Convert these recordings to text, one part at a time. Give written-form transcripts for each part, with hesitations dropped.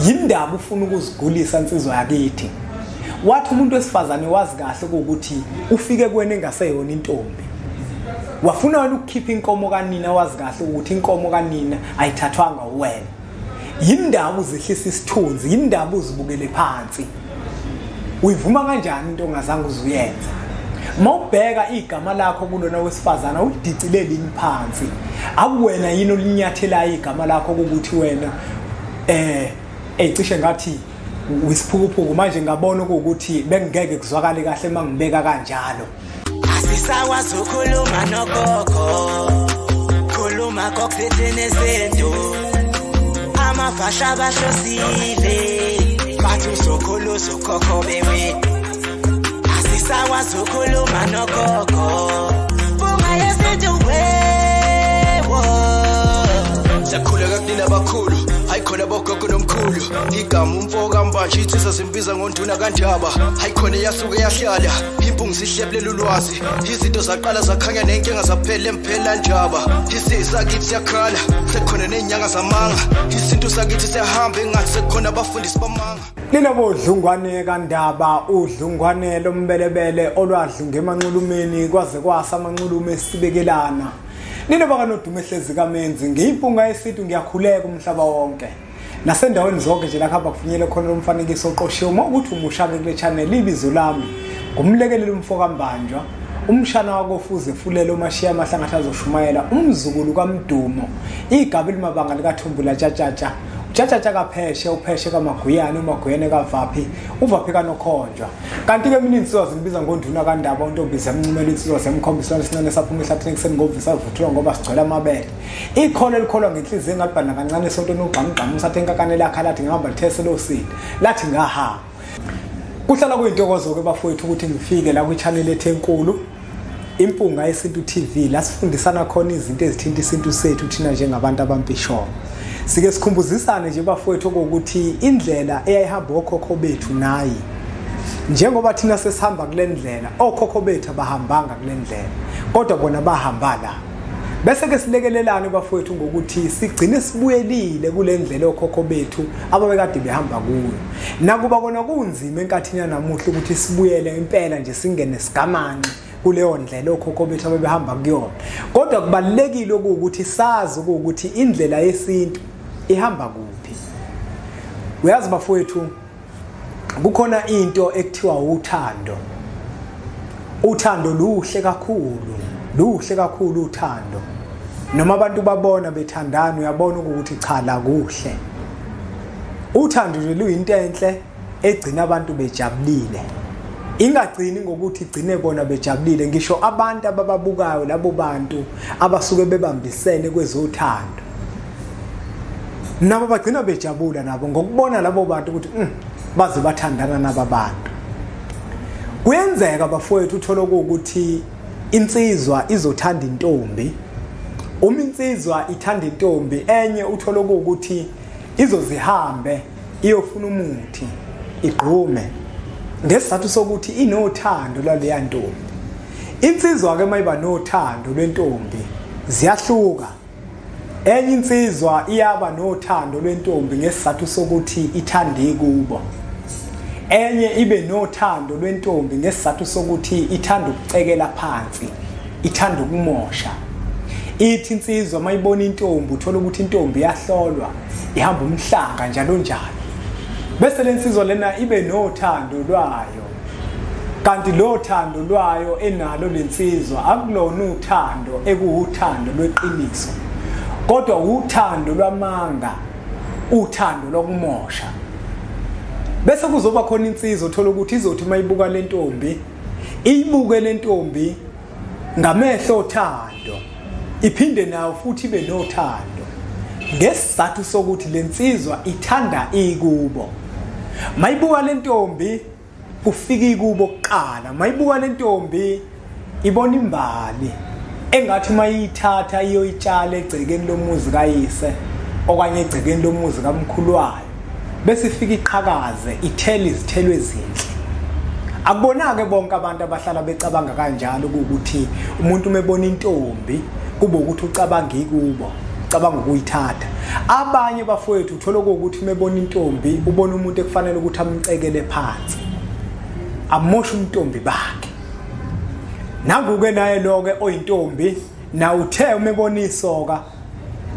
Yindaba ufuna ukuzigulisa insizwa yakithi? Wathi umuntu wesifazane wazi kahle ukuthi ufike kuwena engaseyona intombi. Wafuna wena ukukhipha inkomo kanina, wazi kahle ukuthi inkomo kanina ayithathwanga uwena. Yindaba uzehlisa isithunzi, yindaba uzibukele phansi. Uyivuma kanjani into ongazange uzuyenza? Mawubheka igama lakho kulona wesifazana ulidicilele phansi. Akuwena yini olinyathelayo igama lakho ukuthi wena cishe ngathi wisiphukuphuku. Manje ngabona ukuthi bengeke kuzwakale kahle mangibeka kanjalo. Asisakwazi ukukhuluma nogogo, khuluma kokuthi nezinto amafasha bahlosile bathi uzokhulu uzokhokho bewe. Asisakwazi ukukhuluma nogogo, bunga yesintu wewo. Siyakhuleka kunina abakhulu, hayikhona bogogo nomkhulu. Igama umfo kaMbanje insizwa zimbiza ngonduna kaNdaba. Hayikhona eyasuke yahlala impungu sihlebulela ulwazi. Izinto zaqala zakhanya nenkinga zaphela emphela njaba. Isisakithi siyakhala sekukhona nezinyanga zamanga. Isintu sakithi siyahamba engathi sekukhona abafundisi bamanga. Nina bodlungwane kaNdaba, udlungwane lombelebele olwadlunga emanxulumeni kwaze kwasa amanxulume esibekelana. Nina bakanodume ehlezi kaMenzi, ngiyimpunga yesintu, ngiyakhuleka umhlaba wonke. Nasendaweni zonke nje lapha bakufinyele khona lo mfanekiso oqoshiwe. Uma ukuthi umusha-ke kule channel, ibizo lami ngumlekeleli umfo kaMbanjwa, umshana wakofuze fulele umashiya amahlangathi azoshumayela, umzukulu kaMdumo, igaba elimabanga likaThumbula Tshatshatsha, uTshatshatsha kaPheshe, uPheshe kaMaguyane, uMaguyane kaVaphi, uVaphi kaNokhonjwa. Kanti-ke mina insizwa zimbiza ngonduna kaNdaba, untombi ziyamncumela, insizwa ziyamkhombisa isincane saphuma ehlathini ekuseni ngovisa savuthulwa ngoba sigcwele amabele. Ikholo elikholwa ngenhliziyo engalibhanda kancane esontweni ugqamugqamu usathe inkakane lakhe lathi ngihamba lithese losile lathi ngahamba. Kuhlala kuyintokozo-ke bafowethu ukuthi ngifike la kwi-channel ethu enkulu Impunga Yesintu TV, la sifundisana khona izinto ezithinta isintu sethu thina njengabantu abampisholo. Sike sikhumbuzisane nje bafowethu ukuthi indlela eyayihamba okhokho bethu nayi. Njengoba thina sesihamba kule ndlela, okhokho bethu abahambanga kule ndlela, kodwa bona bahamba la. Bese ke silekelelane bafowethu ngokuthi sigcine sibuyelile kule ndlela okhokho bethu ababekade behamba kuyo. Nakuba kona kunzima enkathini yanamuhla ukuthi sibuyele impela nje singene sigamanxe kuleyo ndlela okhokho bethu ababehamba kuyona, kodwa kubalulekile ukuthi sazi ukuthi indlela yesintu ihamba kuphi. Uyazi bafowethu, kukhona into ekuthiwa uthando. Uthando luhle kakhulu, luhle kakhulu uthando. Noma abantu babona bethandana, uyabona ukuthi cha la kuhle. Uthando nje luyinto enhle egcina abantu bejabulile. Ingagcini ngokuthi igcine bona bejabulile, ngisho abantu abababukayo labo bantu abasuke bebambisene kwezothando nabo bagcina bejabula nabo ngokubona labo bantu ukuthi baze bathandana naba bantu. Kuyenzeka bafowethu uthola ukuthi insizwa izothanda intombi. Uma insizwa ithanda intombi enye, uthola ukuthi izozihambe iyofuna umuthi igqume ngesizathu sokuthi inothando lwaleya ntombi. Insizwa ke mayiba nothando lwentombi ziyahluka. Enye insizwa iyaba nothando lwentombi ngesizathu sokuthi ithanda ikubo. Enye ibe nothando lwentombi ngesizathu sokuthi ithanda ukucekela phansi, ithanda ukumosha. Ithi insizwa mayibona intombi, uthola ukuthi intombi iyahlolwa, ihamba umhlanga njalo njalo. Bese lensizwa lena ibe nothando lwayo. Kanti lo thando lwayo enalo lensizwa akulona uthando ekuwuthando lweqiniso, kodwa uthando lwamanga, uthando lokumosha. Bese kuzoba khona insizwa uthola ukuthi izothi mayibuka lentombi, iyibuke lentombi ngamehlo othando, iphinde nayo futhi ibe nothando ngesizathu sokuthi lensizwa ithanda ikubo. Mayibuka lentombi kufika ikubo kuqala, mayibuka lentombi ibona imbali engathi mayithatha iyoyitshala egcekeni lomuzi kayise okanye egcekeni lomuzi kamkhulu wayo, bese ifika iqhakaze ithele izithelo ezinhle. Akubonake bonke abantu abahlala becabanga kanjalo ukuthi umuntu umebona intombi kube ukuthi ucabanga ikubo. ucabanga ukuyithatha. Abanye bafowethu uthola ukuthi mebona intombi ubona umuntu ekufanele ukuthi amcekele phansi, amoshe umntombi bakhe. Nangu-ke naye lo-ke oyintombi na uthe umebona isoka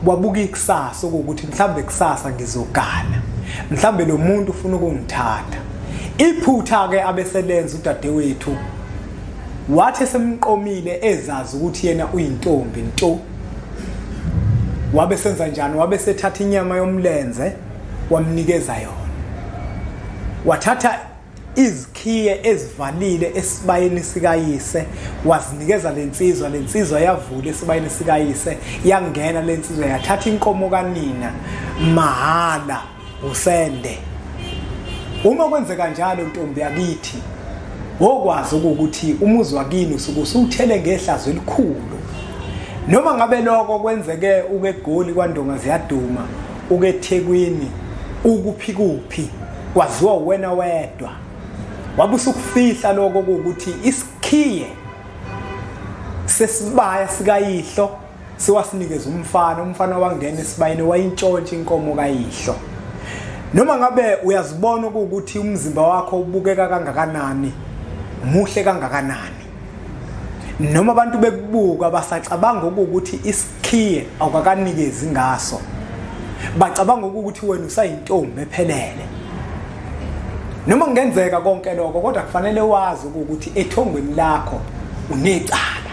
wabuka ikusasa ukuthi mhlambe kusasa ngizogana, mhlambe lo muntu ufuna ukungithatha. Iphutha-ke abeselenza udadewethu, wathi semqomile ezazi ukuthi yena uyintombi nto. Wabe senza njani? Wabe sethatha inyama yomlenze wamnikeza yona, wathatha izikhiye ezivalile esibayeni sikayise wazinikeza lensizwa. Lensizwa yavula esibayeni sikayise, yangena lensizwa yathatha inkomo kanina mahala usende. Uma kwenzeka njalo ntombi yakithi, wokwazi ukuthi umuzi wakini usuke usuthele ngehlazo elikhulu. Noma ngabe lokho kwenzeke uke eGoli kwaNdonga ziyaduma, uke eThekwini, ukuphi kuphi, kwaziwa wena wedwa. Wabe usukufihla lokho ukuthi isikhiye sesibaya sikayihlo siwasinikeza umfana, umfana wangena esibayeni wayintshontsha inkomo kayihlo. Noma ngabe uyazibona ukuthi umzimba wakho ubukeka kangakanani, muhle kangakanani, noma abantu bekubuka basacabanga ukuthi isikhiye awukakanikezi ngaso, bacabanga ukuthi wena usayintombi ephelele. Noma kungenzeka konke lokho, kodwa kufanele wazi ukuthi ethongweni lakho unecala.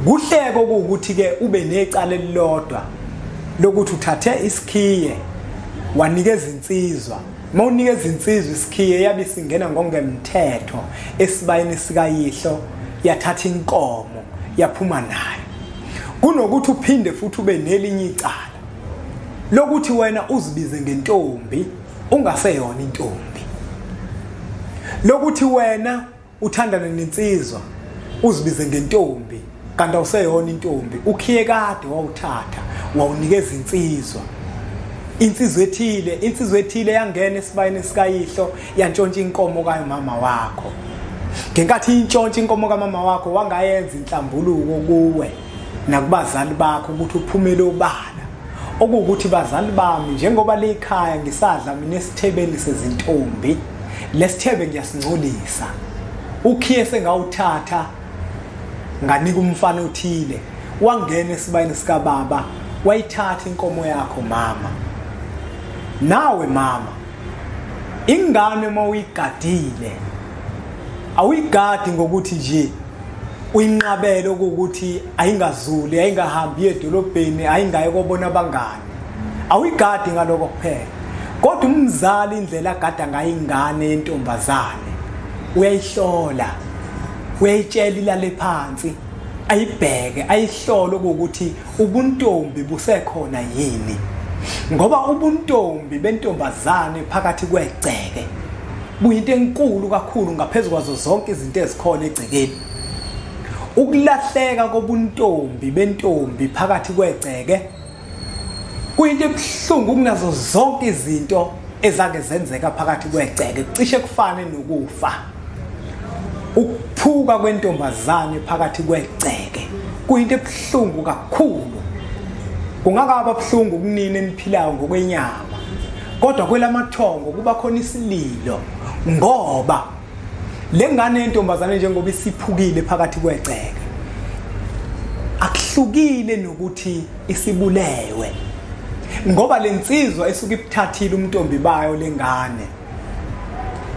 Kuhleko ukuthi ke ube necala elilodwa lokuthi uthathe isikhiye wanikeza insizwa. Mawunikeza insizwa isikhiye yabe singena ngongemthetho esibayeni sikayihlo, yathatha inkomo yaphuma nayo. Kunokuthi uphinde futhi ube nelinye icala lokuthi wena uzibize ngentombi ungaseyona intombi, lokuthi wena uthandana nensizwa uzibize ngentombi kanti awuseyona intombi. Ukhiye kade wawuthatha wawunikeza insizwa, insizwa ethile, insizwa ethile yangena esibayeni sikayihlo yantshontsha inkomo kamama wakho. Ngenkathi intshontsha inkomo kamama wakho wangayenza inhlambuluko kuwe nakubazali bakho ukuthi uphumele obala, okuwukuthi bazali bami, njengoba lekhaya ngisadla mina esithebeni sezintombi, lesithebe ngiyasingcolisa, ukhiye sengawuthatha nganika umfana othile wangena esibayeni sikababa wayithatha inkomo yakho mama. Nawe mama, ingane uma uyigadile awuyigadi ngokuthi nje uyinqabele ukuthi ayingazuli, ayingahambi edolobheni, ayingayi kobona abangani. Awuyigadi ngaloko kuphela, kodwa umzali indlela agada ngayo ingane yentombazane uyayihlola, uyayitshela ilale phansi, ayibheke, ayihlole ukuthi ubuntombi busekhona yini. Ngoba ubuntombi bentombazane phakathi kwegceke buyinto enkulu kakhulu ngaphezu kwazo zonke izinto ezikhona egcekeni. Ukulahleka kobuntombi bentombi phakathi kwegceke kuyinto ebuhlungu kunazo zonke izinto ezake zenzeka phakathi kwegceke, cishe kufane nokufa. Ukuphuka kwentombazane phakathi kwegceke kuyinto ebuhlungu kakhulu. Kungakaba buhlungu kunini eniphilayo ngokwenyama, kodwa kwelamathongo kuba khona isililo, ngoba lengane yentombazane njengoba isiphukile phakathi kwegceke akuhlukile nokuthi isibulewe, ngoba lensizwa esuke ibuthathile umntombi bayo lengane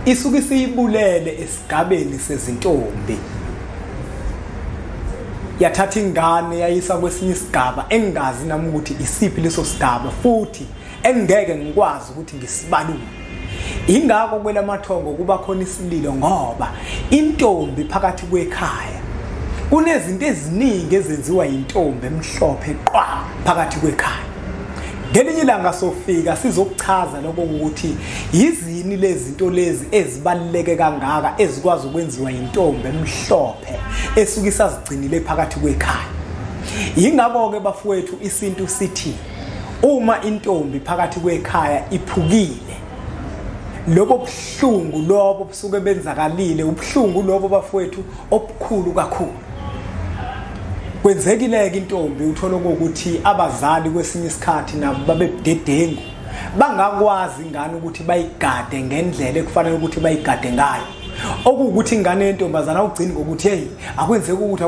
isuke isiyibulele esigabeni sezintombi, yathatha ingane yayisa kwesinye isigaba engazi nami ukuthi isiphi leso sigaba, futhi engeke ngikwazi ukuthi ngisibalule. Ingakho kwelamathongo kuba khona isililo, ngoba intombi phakathi kwekhaya kunezinto eziningi ezenziwa intombi emhlophe qwa phakathi kwekhaya. Ngelinye ilanga sofika sizokuchaza lokho ukuthi yizini lezi zinto lezi ezibaluleke kangaka ezikwazi ukwenziwa intombi emhlophe esuke isazigcinile phakathi kwekhaya. Yingakho ke bafowethu isintu sithi uma intombi phakathi kwekhaya iphukile, lobo buhlungu lobo busuke benzakalile, ubuhlungu lobo bafowethu obukhulu kakhulu. Kwenzekile-ke intombi uthola ukuthi abazali kwesinye isikhathi nabo babebudedengu, bangakwazi ingane ukuthi bayigade ngendlela ekufanele ukuthi bayigade ngayo. Okuwukuthi ingane yentombazana awugcini ngokuthi hey akwenzeki ukuthi,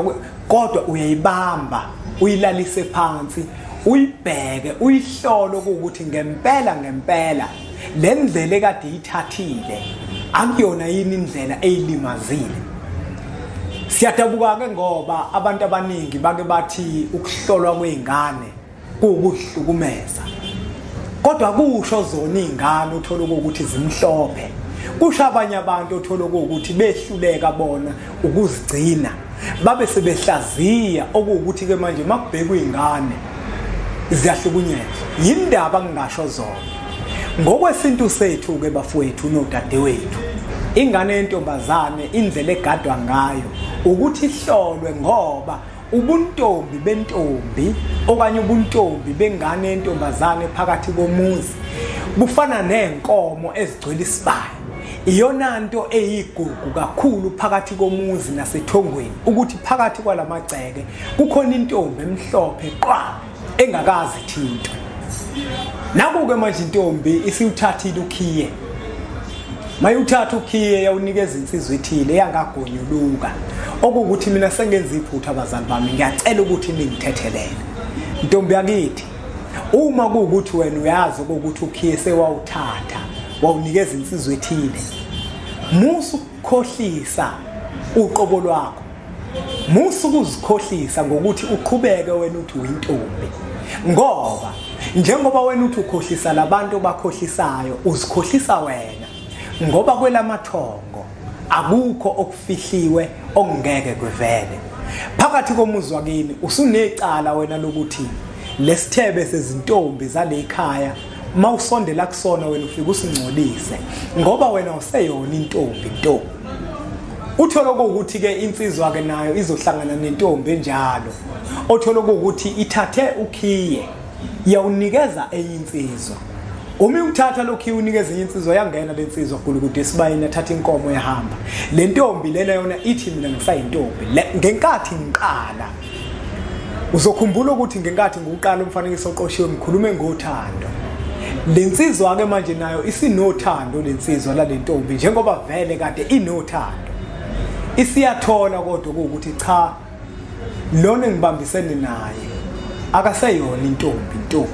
kodwa uyayibamba uyilalise phansi, uyibheke, uyihlole ukuthi ngempela ngempela le ndlela ekade ithathile akuyona yini indlela eyilimazile. Siyadabuka-ke ngoba abantu abaningi bake bathi ukuhlolwa kwey'ngane kuwukuhlukumeza, kodwa kusho zona iy'ngane uthole ukuthi zimhlophe, kusho abanye abantu uthole ukuthi behluleka bona ukuzigcina, babe sebehlaziya okuwukuthi-ke manje makubhekwa iy'ngane ziyahlukunyezwa. Yindaba ngingasho zona. Ngokwesintu sethu-ke bafowethu nodadewethu, ingane yentombazane indlela egadwa ngayo ukuthi ihlolwe, ngoba ubuntombi bentombi okanye ubuntombi bengane yentombazane phakathi komuzi bufana nenkomo ezigcwele isibaya. Iyona nto eyigugu kakhulu phakathi komuzi nasethongweni ukuthi phakathi kwalamagceke kukhona intombi emhlophe qwa engakazi thintwe. Naku-ke manje intombi isiwuthathile ukhiye, mayuthatha ukhiye yawunikeza insizwa ethile yangagonyuluka, okuwukuthi mina sengenza iphutha abazali bami, ngiyacela ukuthi ningithethelele. Ntombi yakithi, uma kuwukuthi wena uyazi ukuthi ukhiye sewawuthatha wawunikeza insizwa ethile, musa ukukhohlisa uqobo lwakho, musa ukuzikhohlisa ngokuthi uqhubeke wena uthi uyintombi, ngoba njengoba wena uthi ukhohlisa labantu obakhohlisayo, uzikhohlisa wena, ngoba kwelamathongo akukho okufihliwe okungeke kuvele. Phakathi komuzi wakini usunecala wena lokuthi lesithebe sezintombi zale ekhaya mawusondela kusona wena ufika usingcolise, ngoba wena useyona intombi nto. Uthola ukuthi ke insizwa ke nayo izohlangana nentombi enjalo, othola ukuthi ithathe ukhiye yawunikeza enye insizwa. Uma uthatha lokhu unikeza enye insizwa, yangena lensizwa gulukude esibayeni, athatha inkomo yahamba. Le ntombi lena yona ithi mina ngisayintombi. Ngenkathi ngiqala, uzokhumbula ukuthi ngenkathi ngiqala umfanekiso oqoshiwe ngikhulume ngothando. Lensizwa ke manje nayo isinothando lensizwa la lentombi, njengoba vele kade inothando. Isiyathola kodwa ukuthi cha, lona engibambisene naye akaseyona intombi nto.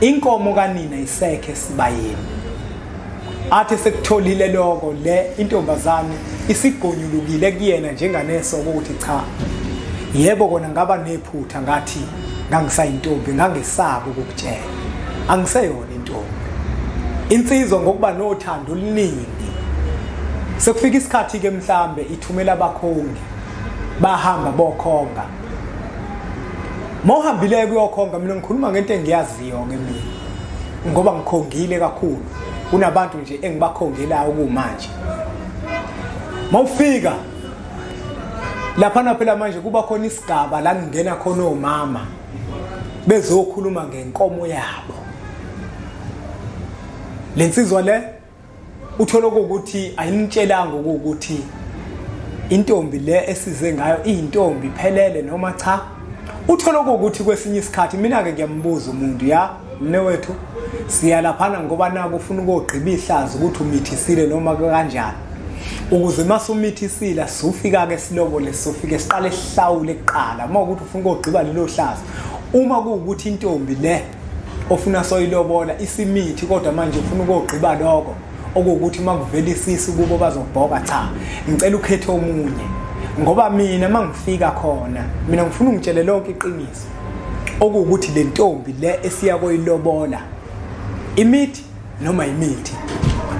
Inkomo kanina isekhe esibayeni. Athi sekutholile lokho, le intombazane isigonyulukile kuyena njenganeso ukuthi cha, yebo kona ngaba nephutha ngathi ngangisayintombi, ngangesaba ukukutshela, angiseyona intombi. Insizwa ngokuba nothando oluningi, sekufika isikhathi ke mhlambe ithumela abakhongi, bahamba bokhonga. Mawuhambile kuyokhonga, mina ngikhuluma ngento engiyaziyo ke mina, ngoba ngikhongile kakhulu, kunabantu nje engibakhongelayo kumanje. Mawufika lapha phela manje kuba khona isigaba la kungena khona omama bezokhuluma ngenkomo yabo. Lensizwa le uthola ukuthi ayinitshelanga ukuthi intombi le esize ngayo iyintombi phelele noma cha. Uthola ukuthi kwesinye isikhathi mina ke ngiyambuza umuntu, ya mne wethu siya laphana ngoba naku ufuna ukugqiba ihlazo ukuthi umithisile noma kanjani, ukuze masumithisile sufika ke silobole, sufike siqale sihlawule kuqala. Uma ukuthi ufuna ukugqiba lelo hlazo, uma kuwukuthi intombi le ofuna soyilobola isimithi kodwa manje ufuna ukugqiba lokho okuwukuthi makuvela isisu kubo bazobhoka, cha ngicela ukhethe omunye, ngoba mina mangifika khona mina ngifuna ungitshele lonke iqiniso okuwukuthi le ntombi le esiya koyilobola imithi noma imithi,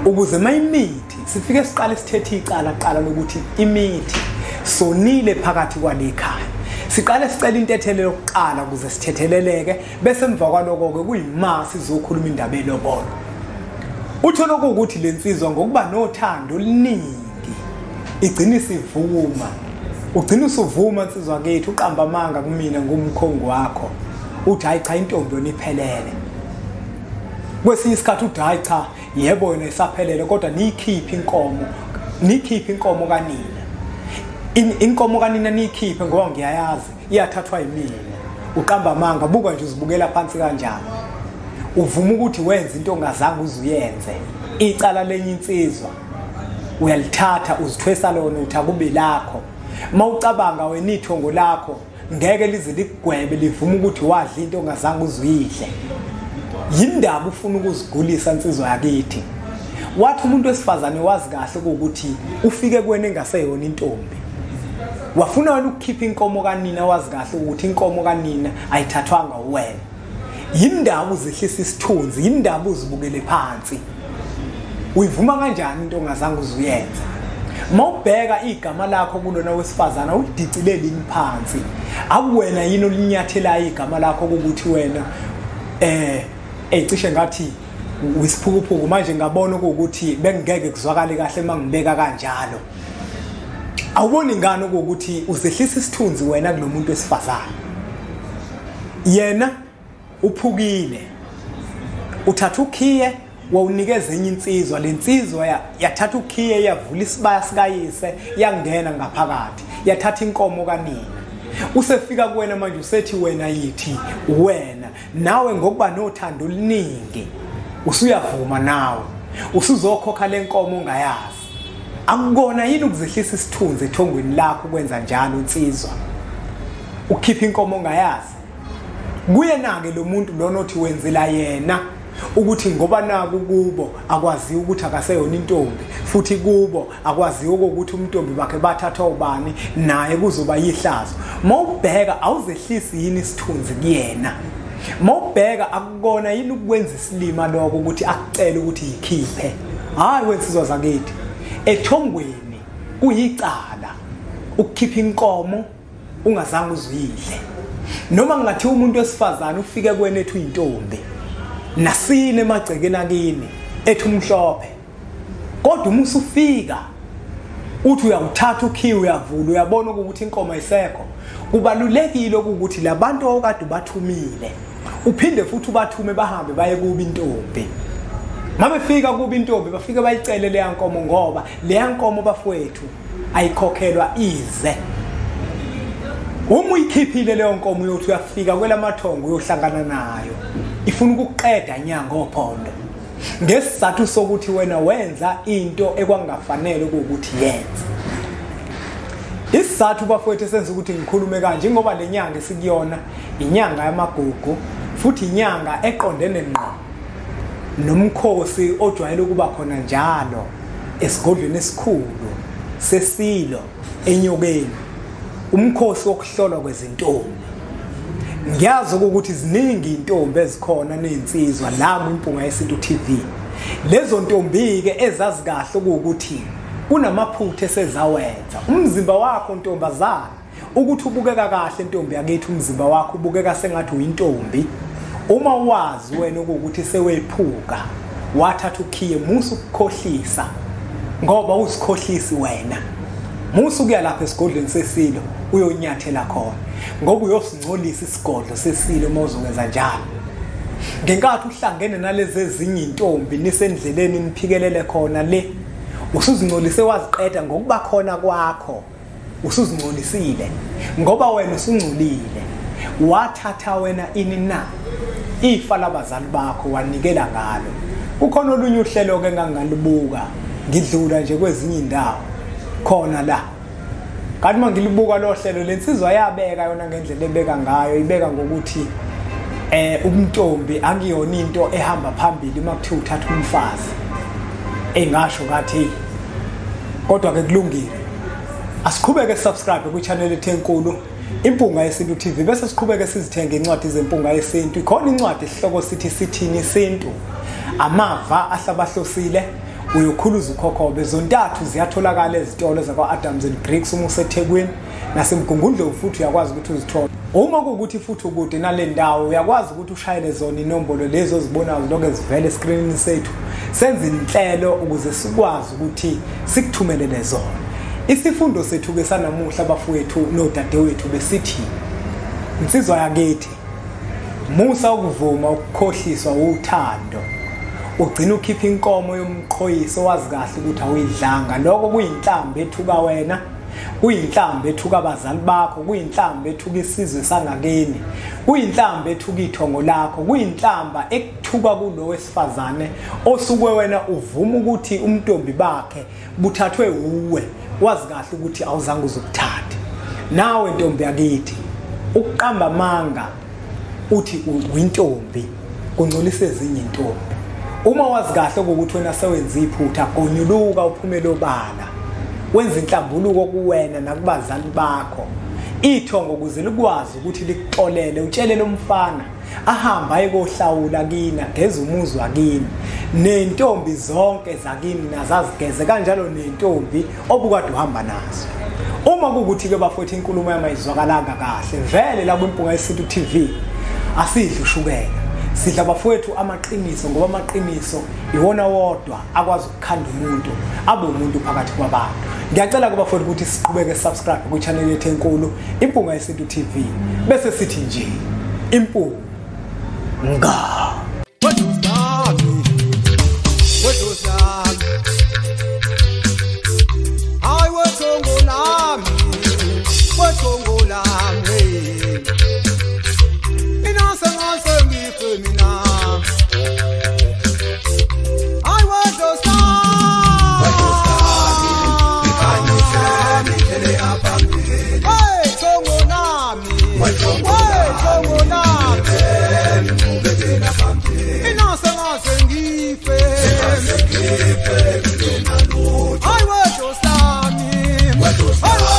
ukuze mayimithi sifike siqale sithethe icala qala lokuthi imithi sonile phakathi kwale khaya, siqale sicela intethelelo yokuqala ukuze sithetheleleke, bese emva kwaloko ke kuyima sizokhuluma indaba elobolo. Uthola ukuthi lensizwa ngokuba nothando oluningi igcina isivuma, ugcina usuvuma insizwa kethu, uqamba amanga kumina ngumkhongo wakho, uthi hayi cha intombi yona iphelele. Kwesinye isikhathi uthi hayi cha yebo yona isaphelele, kodwa niyikhiphe inkomo, niyikhiphe inkomo kanina, inkomo kanina niyikhiphe ngoba ngiyayazi iyathathwa yimina. Uqamba amanga, buka nje uzibukela phansi kanjani. Uvuma ukuthi wenze into ongazange uzuyenze. Icala lenye insizwa uyalithatha uzithwesa lona uthi akube lakho. Mawucabanga wena ithongo lakho ngeke lize likugwebe livume ukuthi wadla into ongazange uzuyidle. Yindaba ufuna ukuzigulisa insizwa yakithi. Wathi umuntu wesifazane wazi kahle ukuthi ufike kuwena engaseyona intombi. Wafuna wena ukukhipha inkomo kanina, wazi kahle ukuthi inkomo kanina ayithathwanga uwena. Yindaba uzehlisa isithunzi, yindaba uzibukele phansi. Uyivuma kanjani into ongazange uzuyenze? Mawubheka igama lakho kulona wesifazana ulidicilele phansi. Akuwena yini olinyathelayo igama lakho ukuthi wena cishe ngathi wisiphukuphuku. Manje ngabona ukuthi bengeke kuzwakale kahle mangibeka kanjalo. Awuboni ngani ukuthi uzehlisa isithunzi wena kulomuntu wesifazana? Yena uphukile, uthatha ukhiye wawunikeza enye insizwa. Lensizwa yathatha ukhiye yavula isibaya sikayise yangena ngaphakathi, yathatha inkomo kanina. Usefika kuwena manje usethi wena yithi wena nawe ngokuba nothando oluningi usuyavuma nawe usuzokhokha lenkomo ongayazi. Akukona yini ukuzehlisa isithunzi ethongweni lakho ukwenza njalo insizwa, ukhipha inkomo ongayazi? Kuyena-ke lo muntu lona othi wenzela yena ukuthi ngoba naku kubo akwaziwa ukuthi akaseyona intombi, futhi kubo akwaziwa ukuthi umntombi bakhe bathathwa ubani, naye kuzoba yihlazo. Mawubheka awuzehlisi yini isithunzi kuyena? Mawubheka akukona yini ukwenza isilima lokho ukuthi akucele ukuthi yikhiphe? Hayi wensizwa zakithi, ethongweni kuyicala ukukhipha inkomo ungazange uzuyidle. Noma ngathi umuntu wesifazane ufike kuwena ethi uyintombi nasine emagcekeni akini ethi umhlophe, kodwa uma usufika uthi uyawuthatha ukhiye uyavula uyabona ukuthi inkomo ayisekho. Kubalulekile ukuthi labantu okade bathumile uphinde futhi ubathume bahambe baye kuba intombi. Mabefika kuba intombi bafike bayicele leya nkomo, ngoba leya nkomo bafowethu ayikhokhelwa ize. Uma uyikhiphile leyo nkomo uyothi uyafika kwelamathongo uyohlangana nayo ifuna ukuqeda nyanga ophondo, ngesizathu sokuthi wena wenza into ekwangafanele ukuthi yenze. Isizathu bafowethu senza ukuthi ngikhulume kanje ngoba le nyanga esikuyona inyanga yamagugu, futhi inyanga eqondene ngqo nomkhosi ojwayele ukuba khona njalo esigodlweni esikhulu sesilo enyokeni, umkhosi wokuhlolwa kwezintombi. Ngiyazi ukuthi ziningi intombi ezikhona nezinsizwa la kwiMpunga Yesintu TV. Lezo ntombi ke ezazi kahle ukuthi kunamaphutha esezawenza. Umzimba wakho ntombazana ukuthi ubukeka kahle ntombi yakithi, umzimba wakho ubukeka sengathi uyintombi. Uma wazi wena ukuthi sewephuka wathatha ukhiye, musu ukukhohlisa ngoba uzikhohlisi wena. Musu kuya lapha esigodlweni sesilo uyonyathela khona ngoba uyosingcolisa isigodlo sesilo uma uzokwenza njalo. Ngenkathi uhlangene nalezi ezinye intombi nisendleleni niphikelele khona le, usuzingcolise waziqeda ngokuba khona kwakho. Usuzingcolisile ngoba wena usungcolile. Wathatha wena ini na ifa labazali bakho wanikela ngalo. Kukhona olunye uhlelo ke engangalibuka ngidlula nje kwezinye indawo khona la, kanti mangilibuka lo hlelo lensizwa yabeka yona ngendlela ebeka ngayo, ibeka ngokuthi ubuntombi akuyona into ehamba phambili uma kuthiwa uthatha umfazi. Engasho ngathi kodwa ke kulungile. Asiqhubeke subscribe ku channel ethu enkulu Impunga Yesintu TV, bese siqhubeke sizithenge incwadi zeMpunga Yesintu. Ikhona incwadi esihloko sithi sithini isintu, amava ahlabahlosile, uyokhuluza ukhokhobe. Zontathu ziyatholakala ezitolo zakwa Adams and Briggs uma useThekwini naseMgungundlovu, futhi uyakwazi ukuthi uzithole. Uma kuwukuthi futhi ukude nale ndawo uyakwazi ukuthi ushayele zona inombolo lezo ozibonayo lokho ezivele escreenini sethu, senze inhlelo ukuze sikwazi ukuthi sikuthumelele zona. Isifundo sethu ke sanamuhla bafowethu nodadewethu besithi insizwa yakithi, musa ukuvuma ukukhohliswa uthando ugcina ukhipha inkomo yomqhoyiso wazi kahle ukuthi awuyidlanga. Lokho kuyinhlambi ethuka wena, Kuyinhlamba ethuka abazali bakho, kuyinhlamba ethuka isizwe sangakini, kuyinhlamba ethuka ithongo lakho, kuyinhlamba ekuthuka kulo wesifazane osuke wena uvuma ukuthi umntombi bakhe buthathwe uwe, wazi kahle ukuthi awuzange uzukuthathe. Nawe ntombi yakithi, ukuqamba amanga uthi uyintombi kungcolisa ezinye intombi. Uma wazi kahle ukuthi wena sewenza iphutha, gonyuluka uphumele obala, wenza inhlambuluko kuwena nakubazali bakho. Ithongo ukuze likwazi ukuthi likuxolele, utshele lo mfana ahamba aye kohlawula kini, ageze umuzi wakini, nentombi zonke zakini nazazigeze kanjalo, nentombi obukade uhamba nazo. Uma kuwukuthi-ke bafowethu inkulumo yami ayizwakalanga kahle, vele la kwiMpunga Yesintu TV asidli ushukela, sidla bafowethu amaqiniso, ngoba amaqiniso iwona wodwa akwazi ukukhanda umuntu abe umuntu phakathi kwabantu. Ngiyacela ke bafowethu ukuthi siqhubeke subscribe kwi-channel yethu enkulu Impunga Yesintu TV, bese sithi nje impunga. I